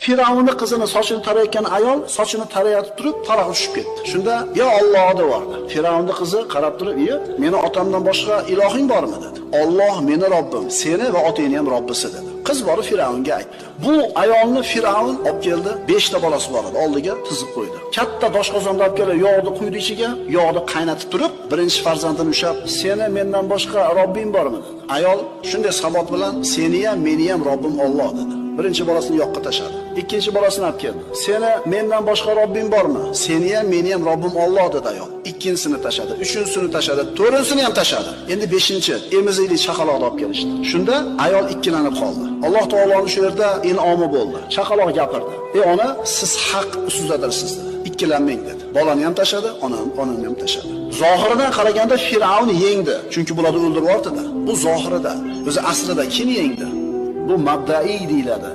Firavunning qizini sochini tarayotgan ayol sochini tarayotib turib taroq tushib ketdi. Shunda "Ya Alloh" deb yubordi. Firavunning qizi qarab turib, "Iya, meni otamdan boshqa ilohing bormi?" dedi. "Alloh meni Robbim, seni va otangni ham Robbisi" dedi. Qiz borib Firavunga aytdi. Bu ayolni Firavun olib keldi, 5 ta bolasi bor edi, oldiga tizib qo'ydi. Katta doshqozonda olib kelib, yog'ni quydi ichiga, yog'ni qaynatib turib, birinchi farzandini ushlab, "Seni mendan boshqa Robbing bormi?" dedi. Ayol shunday sabot bilan, "Seni ham, meni ham Robbim Alloh" dedi. Birinchi bolasini yoqqa tashladi. Ikkinchi bolasini olib keldi. "Seni mendan boshqa Robbing bormi?" "Seni ham, meni ham Robbim Alloh" dedi ayol. Ikkinchisini tashladi, uchinchisini tashladi, to'rtinchisini ham tashladi. Endi 5-chi emizikli chaqaloqni olib kelishdi. Shunda ayol ikkilanib qoldi. Alloh taoloning shu yerda in'omi bo'ldi. Chaqaloq gapirdi. "Ey ona, siz haq ustidadirsiz" dedi. "Ikkilanmang" dedi. Bolani ham tashladi, onani ham tashladi. Zohiridan qaraganda Fir'avn yengdi, chunki bularni o'ldirib yubordi-da. Bu zohirida. O'zi aslida kim yengdi? Bu mabdaiy deyiladi.